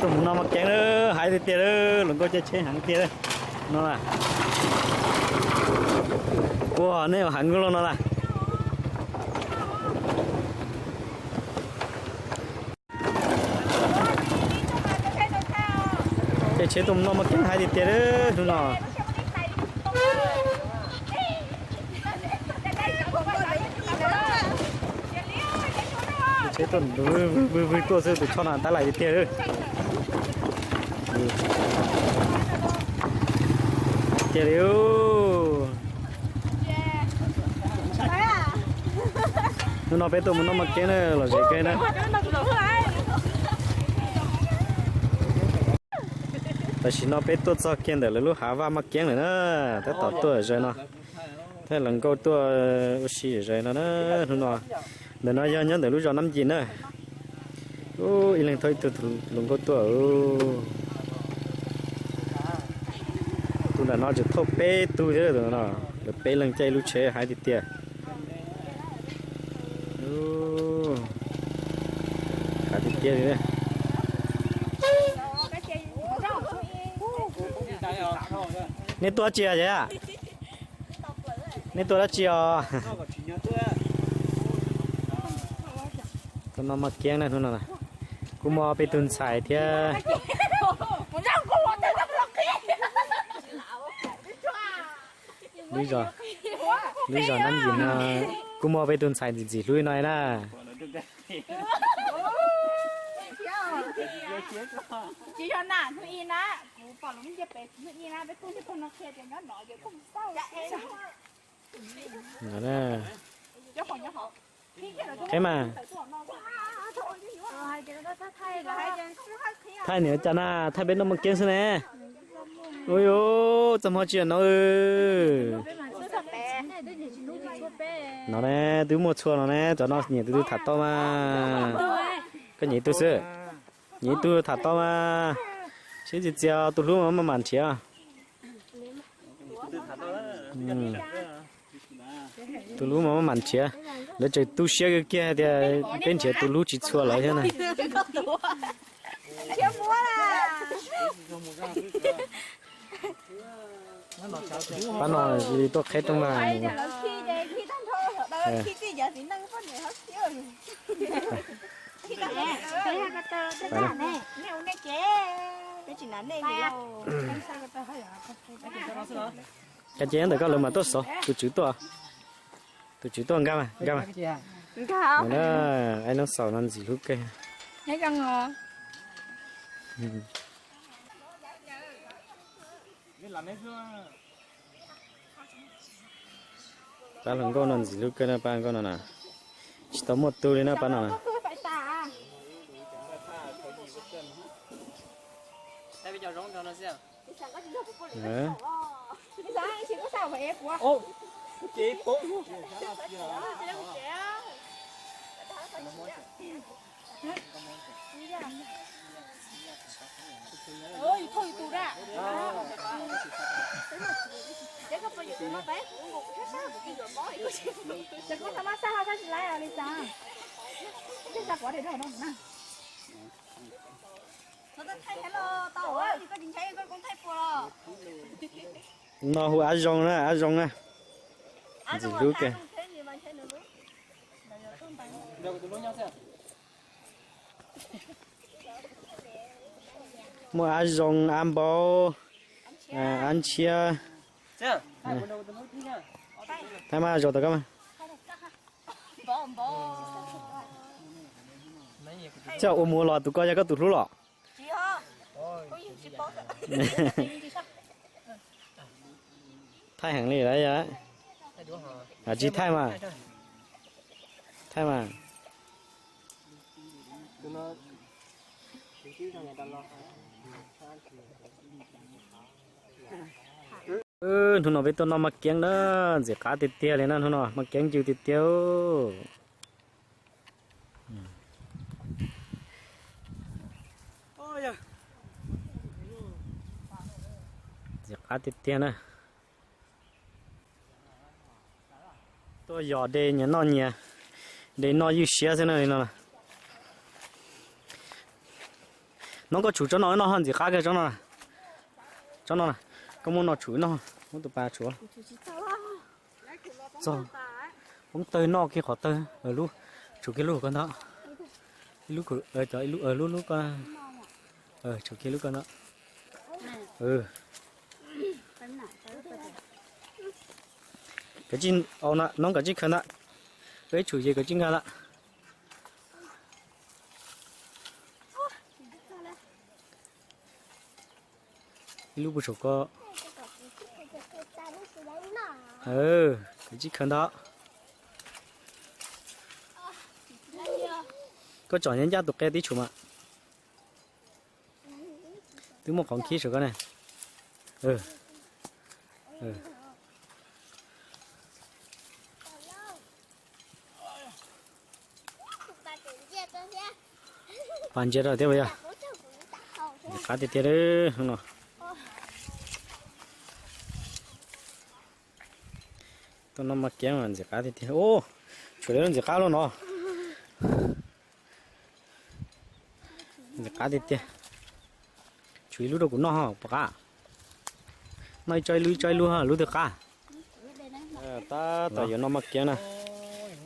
Mus no mas keev lawm, hais tiag tiag lawm, hluas nkauj caij tsheb heev tiag no. Ua nej heev loj no na. Caij tsheb tuaj mus noj maj keeb hais tiag tiag hnub no. Tsheb tuaj vwg vwg tuaj xwb, tus choj no tab lais tiag tiag. Tiag li. Hnub no peb tuaj mus noj maj keeb na, lom zem kawg na. Tam sim no peb tuaj txog kiag ntawm lawv lub hav vaj maj keeb lawm na, tab tom tuaj zas no. Thiab hluas nkauj tuaj ua si zas no na, hnub no. Ntawm no yog nyob ntawm lub zos Nab Yim na. Ub, ib leeg thauj ib tug hluas nkauj tuaj. Tus nram no tseem thauj peb tug thiab, lawv peb leeg caij lub tsheb hais tiag tiag. Hais tiag tiag li. Nej tuaj dab tsi os? Nej tuaj dab tsi os? Tuaj noj maj keeb na hnub no. Kuj muaj peb tug ntxhais thiab. Lub zos Nab Yim no kuj muaj peb tug ntxhais ntxim ntxim hlub no na. Qheb mas. Thaij niam cas na, thaij peb noj maj keeb xwb ne. Ua yuav txog hmo tsis yog no. No ne, twb muaj txhua no ne, cov no nyiam tus twg tham tau mas. Koj nyiam ib tug xwb. Nyiam ib tug tham tau mas. Seb txias txias tus hlub mas maj mam nrhiav. Tus hlub mas maj mam nrhiav. Lawv tseem tu siab kiag tias peb nrhiav tus hlub tsis txhua lawm thiab na. Pab no tuaj qheb rooj vag. Cas ces ntawm koj lawv mas tuaj xauv, tus tswv tuaj. Tus tswv tuaj nkag mas, nkag mas. Aib Noob Xaus no ntxim hlub kawg. Pab hluas nkauj no ntxim hlub kawg na, pab nkauj no na. Tsis tau muaj tug li na pab no na. No hu Ab Zoo na, Ab Zoo na. Ntxim hlub kawg. Muaj Ab Zoo, Ab Npaub, Ab Ntshiab. Thaij mas, zaum tom koj mas. Txawm ua mus los tus ko yog koj tus hlub los? Thaij heev li lawm. Tsis thaij mas. Thaij mas. Hnub no peb tuaj noj maj keeb na, ntxim qab tiag tiag li na, hnub no maj keeb ncw tiag tiag. Ntxim qab tiag tiag na. Tuaj yos de nyias noj nyias, de noj ywj siab xwb na li no. Nov koj tshum tsob no noj ho ntxim qab kiag tsob no. Tsob no, koj muab no tshum noj, muab tus pas tshum. Txog, poob tawg noj kiag qhov tawg, tshum kiag lub koj ntag. Ib lub, cov ib lub, lub lub koj, tshum kiag lub koj ntag. Kav tsij, nov kav tsij khaws ntag. Peb tshum ces kav tsij nkag ntag. Ib lub puag saum ko. Kav tsij khaws ntag. Koj tsom ncaj tus qe tib tshum mas. Twb muaj qhov nkhib saum ko ne. Pas ntsia rau thiab puas yog? Ntxim qab tiag tiag no. Tuaj noj maj kiab ntxim qab tiag tiag. Tshuav li ntxim qab loj no. Ntxim qab tiag tiag. Tshuav ib lub rau kuv noj ho puas qab? Noj ib tsob ib lub ib tsob ib lub, lub twg qab. Tab tom yuav noj maj kiab na.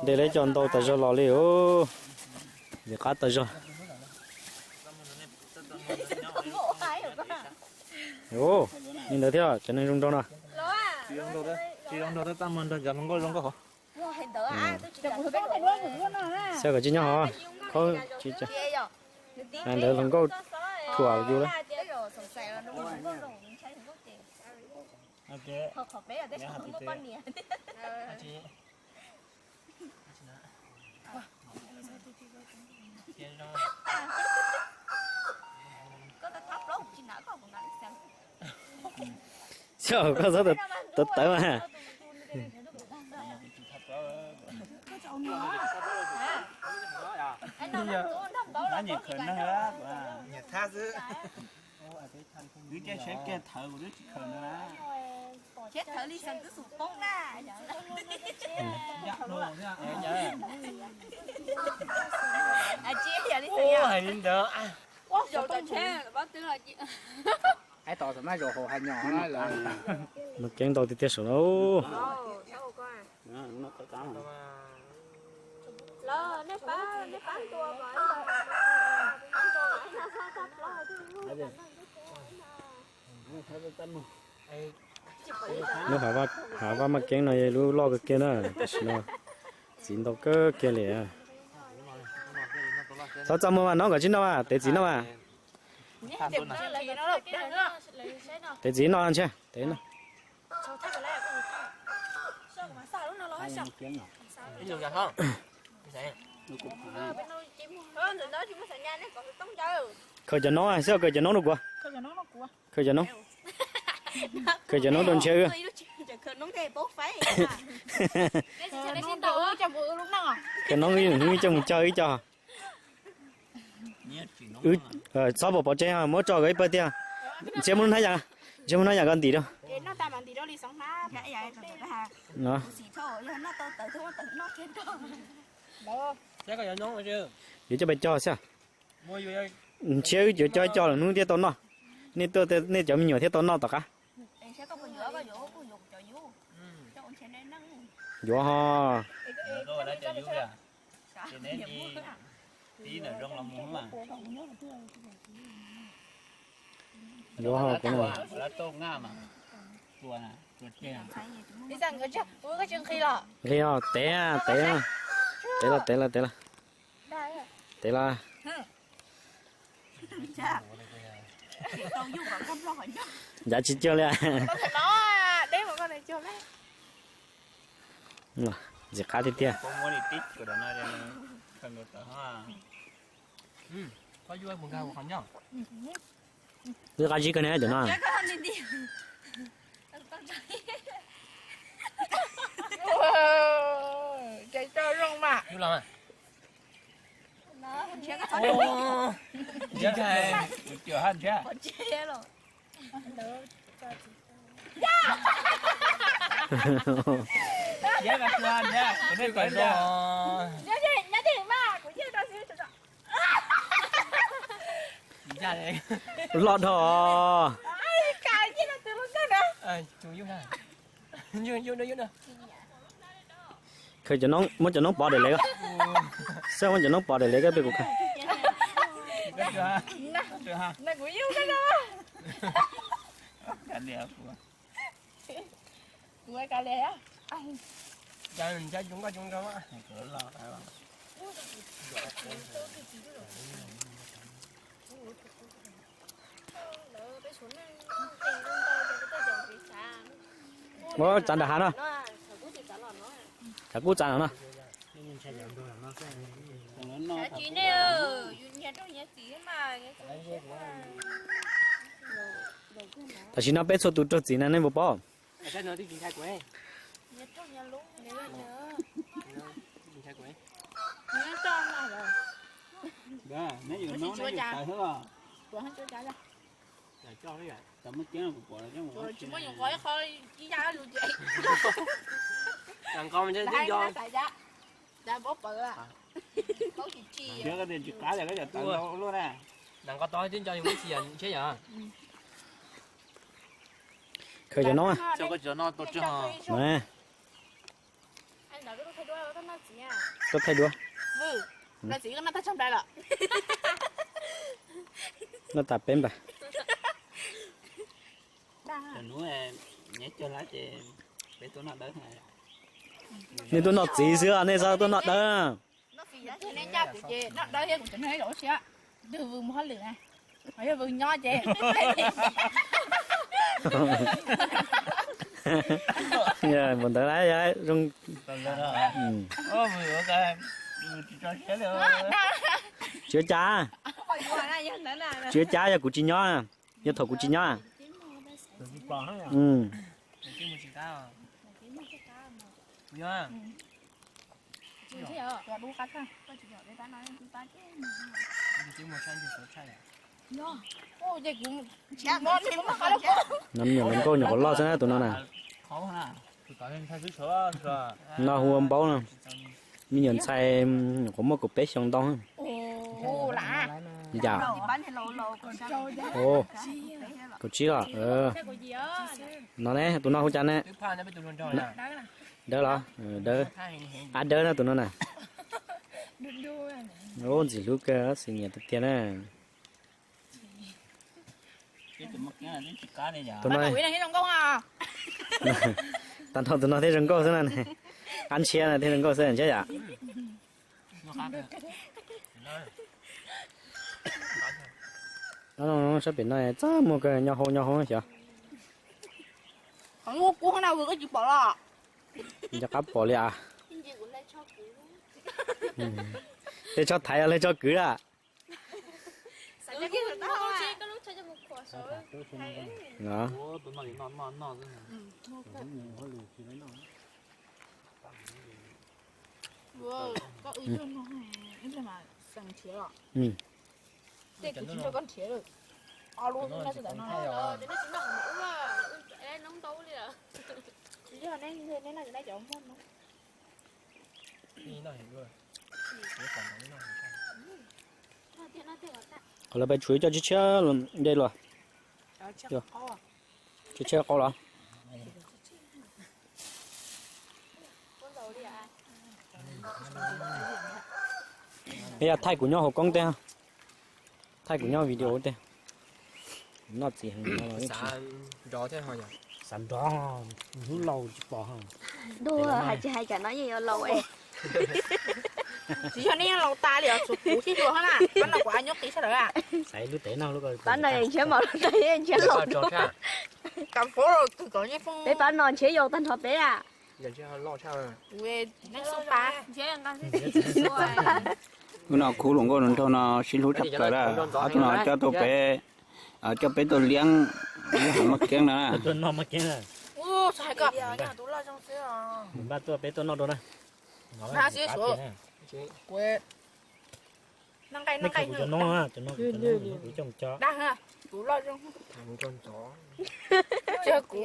Ntes lawv cov ntau tas zog los li os. Ntxim qab tas zog. Li ntawd thiab cov neeg zoo nraug no. Xav kom tsis nyob hov, ntawd hluas nkauj thuam yus lawm. Xyov koj txhob tawv tawv mas. Wb caij tsheb kiag thawv kuv twb tsis khaws ntawd na. Hais li ntawd. Ais tos maj zaum hauv hais nyom lawm. Mas keeb ntau tiag tiag saum no. Lub hav vaj maj keeb no yog lub loj kawg kiag na, tam sim no txiv ntau kawg kiag li. Txhob txaj muag mas nov kom tsis noj mas, tev txiv noj mas. Tev txiv noj ntshe tev no. Khaws cov noob xwb, khaws cov noob rau kuv. Khaws cov noob, khaws cov noob rau ntshe wb. Khaws noob wb coj mus cog wb cog. Txhob pov pov tseg, muab tso kom ib pawg tiag. Ntshe muaj hnab yam, ntshe muaj hnab yam koj ntim rau. Yuav coj pais cog xwb. Ntshe wb yuav cog ib co lwm hnub thiaj tau noj. Nej tuaj, nej cov me nyuam thiaj tau noj tom qab. Yuav ho. Yuav ho kuv no. Nqhis os, tev, tev, tev los, tev los, tev los. Tev los. Ncav tsis cuag li. Ntxim qab tiag tiag. Wb qab zib kawg ne cov no. Loj dhau. Khaws cov noob, muab cov noob pov daim lawv ko. Xab muab cov noob pov daim lawv ko peb kuv khaws. Ua tsav nram hav no. Tsav kub tsav no no. Tam sim no peb txhua tus raug txiv na nej puas paub? Khaws cov noob. Tuaj thaij duab. Noj tas peb npag. Nej tuaj noj txiv xwb, nej txhob tuaj noj dawb. Mus ntawd zoo. Tsis ua cas, tsis ua cas, yog kuv tsis nyob, yog thaum kuv tsis nyob. Nws nyuam hluas nkauj nyuam qhuav loj xwb na tus no na. No hu ua Npaub no, me nyuam ntxhais nyuam qhuav muaj kaum peb xyoo ntau. Li cas? Kaum tsib los? No ne, tus no hu cas ne? Dawb los? Dawb. Ab Dawb na tus no na. Ub, ntxim hlub kawg, xwm nyiam tiag tiag na. Tus no, tag nrho tus no thiaj zoo nkauj xwb na. Qab ntshiab no thiaj zoo nkauj xwb ntshe yom. Sab pem no txaj muag kawg, nyo hau nyo hau xyov. Nco qab pom li as. Tej tso thaiv os, tej tso kwv lawm. Qhov lawv pais tshuav coj tshiab tshiab dej los. Tshiab tshiab qau los. Yog thaij kuv nyob hauv koob tej, thaij kuv nyob video tej. Noj txiv heev no los xav nrov, hnub laus tsis pom. Hais tsis hais cas no yeej yuav laus. Tsis yog nej yeej laus tas li os, tsuas kuv thiaj yuav na. Pab no kuv a nyob qis sawv daws. Pab no ntshiab mos lub tag ntshiab laus. Peb pab no ntshiab yau tag nrho peb a. Hnub no khub hluas nkauj hluas nraug no sib hlub tshaj plaws lawm, ob tug no coj tuaj peb, coj peb tuaj liab, liab hav maj keeb no na. Npaj tuaj peb tuaj noj dua na. Kuv coj mus cog. Kuv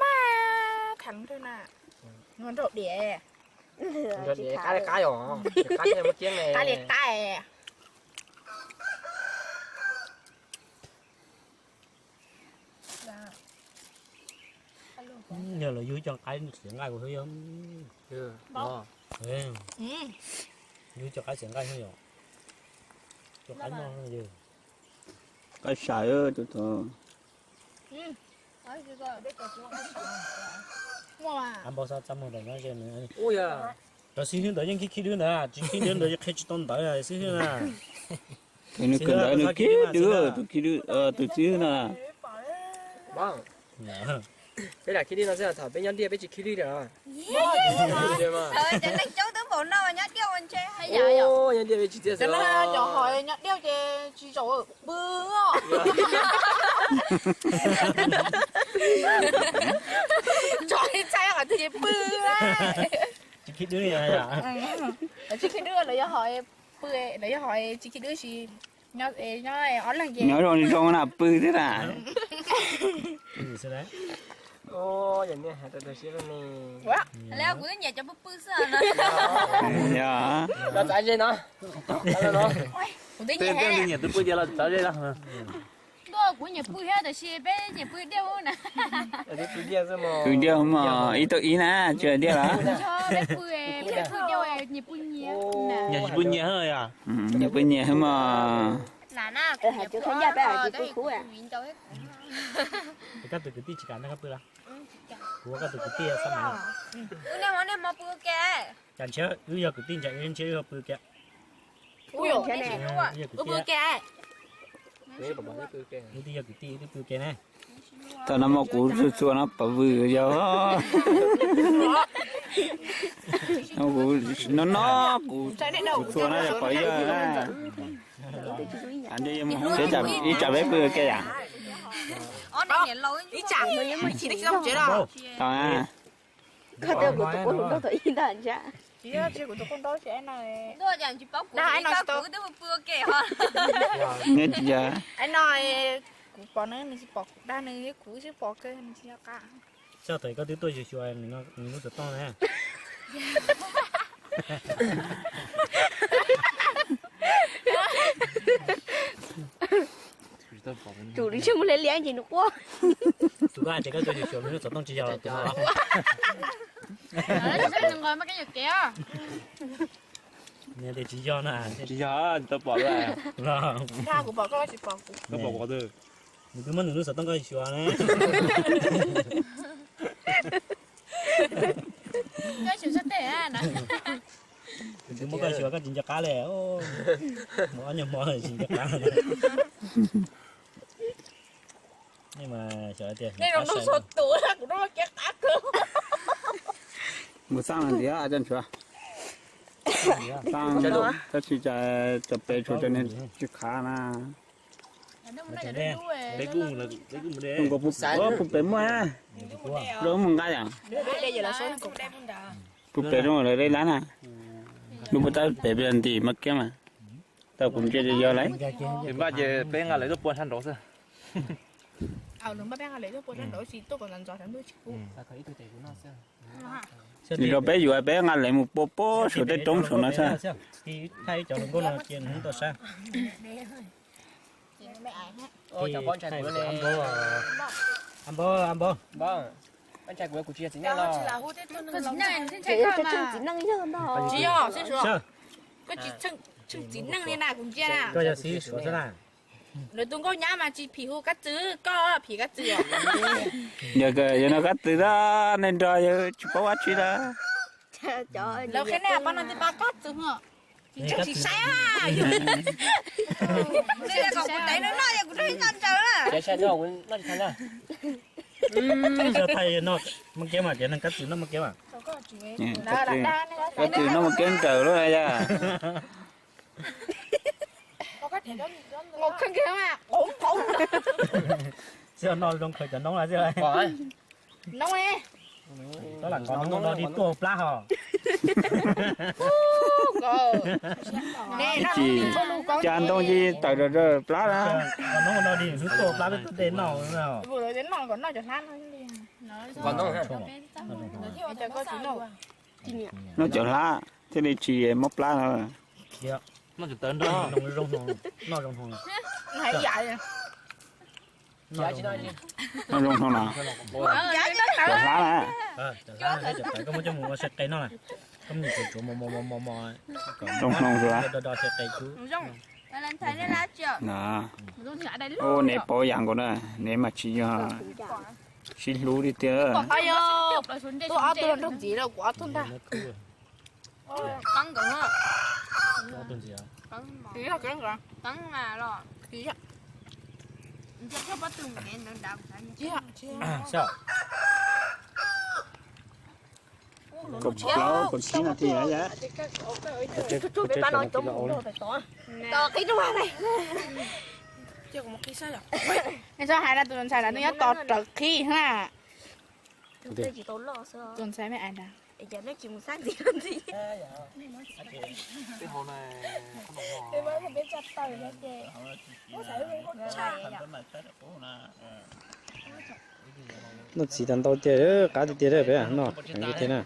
maj tham nrog diam. Qab li qab os, qab li qab. Yog los yug cov qaib xiav nqaij kuv yog. Yug cov qaib xiav nqaij yog. Cov qaib no yog. Qaib sai tus tod. Npau xav txaj muag ntawm no. Cov xib hwb ntawd yeej khib khib dwb ntawd, tsis khib dwb ntawd qhia tsis tau ntawd xib hwb na. Nws kawm ntawv nws khib dwb, tus khib dwb, tus xib hwb no. Peb lam khib dwb no xwb, thaum peb nyob ntiaj peb tsis khib dwb li os. Cov neeg coob twb npaum no nyob ntiaj ua ntshe. Nyob ntiaj peb tsis txiaj xwb. Cov hom nyob ntiaj ces tsis zaum pw. Tso txhais qhov twg ces pw. Tsis khib dwb li. Tsis khib dwb los yog hom pw, los yog hom tsis khib dwb tsis nyob, nyob ob leeg ces nyob zoo zoo na pw thiab na. Kuv twb nyiam cov pw pw xwb. Los txav ze no. Kuv twb nyiam, nyiam tus pw ces los txav ze los. Ntuj, kuv nyiam pw thiab tab sis peb nyiam pw diaj na. Pw diaj mas ib tau ib na, tsis diaj los. Peb pw, peb pw diaj, nyiam pw nyias. Nyias pw nyias yom. Nyias pw nyias xwb mas. Koj tus kwv tij tsis kam nrog koj pw los? Kuv ua koj tus kwv tij xab mas. Cas ntshe wb yog kwv tij ntshe wb ntshe wb ho pw kiag. Wb pw kiag. Wb twb yog kwv tij wb twb pw kiag ne. Thaum no mas kuv txhua txhua no pov vwm yog. No no kuv txhua txhua no yog pov yawg na. Ib tsam peb pw kiag yam. Tau na. Koj twb kuv tus qub hluas nraug thaum ib ntag ntshe. Neb tsis yog. Kuv pom nws, nws tsis pom kuv, dag nws, kuv tsis pom kawg, nws tsis nco qab. Sab thaum koj twb tuaj xyuas xyuas nws lub xov tooj na. Tsum nws tsis mus liab liab ces nws quaj. Tus koj hais tias koj tuaj xyuas xyuas nws lub xov tooj tsis yog los? Nws tias tsis yog na. Tsis yog, tsis tau pom. Kuv pom koj tsis pom kuv. Nws twb muab nws lub xov tooj koj xyuas na. Nws twb muab koj xyuas koj tsis nco qab li. Mus ob nyuag hmo tsis nco qab. Mus xaj ntxiv coj ntshuav. Xaj tab sis cas cov pem tshuav cov niag tsis qhav na. Zoo nkaus puag pem muaj, zoo mus nqa yom. Puag pem zoo lawv dej lab na. Lub puag ta pem ntim mas kiag mas. Tau kuv ntsia yog lawm. Npaj ces peb nqa lawv tuaj pua sab nraud xwb. Nws rau peb yuav peb nqa lawv mus pua pua saum tej roob saum no xwb. Koj yog xib suav xwb na. Lawv tus nkauj nyab mas tsis phim hu Kab Txwv, koj phim Kab Txwv. Yog no Kab Txwv na, nej nrog yawg tsis paub dab tsi na. Lawv qhia nej pab no twb pab Kab Txwv ho. Tsis saib. Kuv tev no noj ces kuv rau ib noj ntsaws na. Thaij noj mas kiag, neeg Kab Txwv noj mas kiag mas. Kab Txwv noj mas kiag ntsaws lawm yog. Xyov noj zoo khaws cov noob no xwb. Noob, tab lam nqos noob no dig tuaj plab ho. Ib chim cas ntoo ci tawm rau plab na. Nqos noob no dig xub tuaj plab peb tuaj de noj. Noj cov hlab thiaj li tsis mob plab no. Noj zoo no. Noj zoo no. Cov hlab na. Cov hlab, cov hlab koj muab coj mus ua sai qe no na. Koj mus tsuav tsuav mos mos mos mos mos kom zoo hnoos xwb. Do do sai qe cub. Ua, neb paub yam nkaus na, neb mas tsis yog sib hlub li tiag. Tuaj ob tug nrog ntxiv los kuv ob tug ntag. Kaum plaub kaum tsib nas this yom. Txhob hais na, tus ntxhais na nws nyob tos rawv qhib na. Tus ntxhais me ais na. Noj txiv tas ntau tiag, qab tiag tiag peb noj heev tiag na.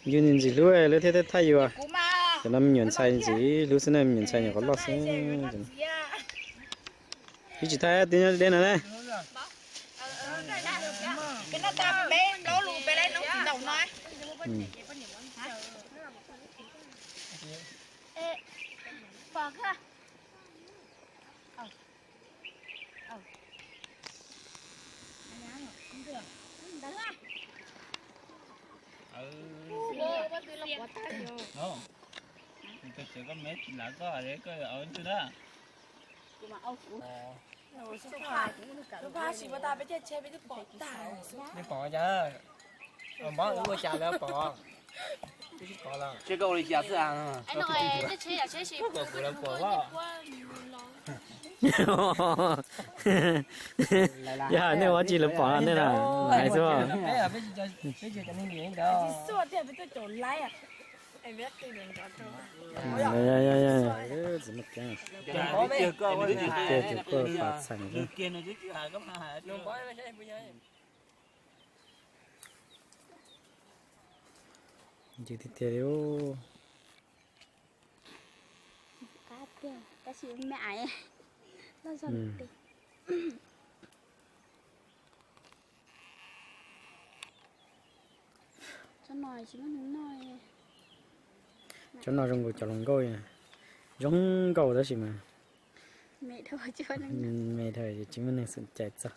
Yus ntxim hlub lawv thiaj thaij yus. Cov no me nyuam ntxhais ntxim hlub xwb na, me nyuam ntxhais nyuam qhuav loj xwb. Twb tsis thaij, twb nyob deb no ne. Nej pom cas, mob ua cas lawv pom. Tsis koj ua li cas xwb. Yog nej ua tsis lawv pom nej na, hais xwb. Txiv muaj keeb, koj pas txheem. Ntxim tiag tiag li. Qab tiag, tab sis me ais loj zog li pes. Tsob no tsis muaj neeg noj. Tsob no zoo nkaus cov hluas nkauj, zoo nkauj tab sis mas me dhau tsis muaj neeg xum cai txog.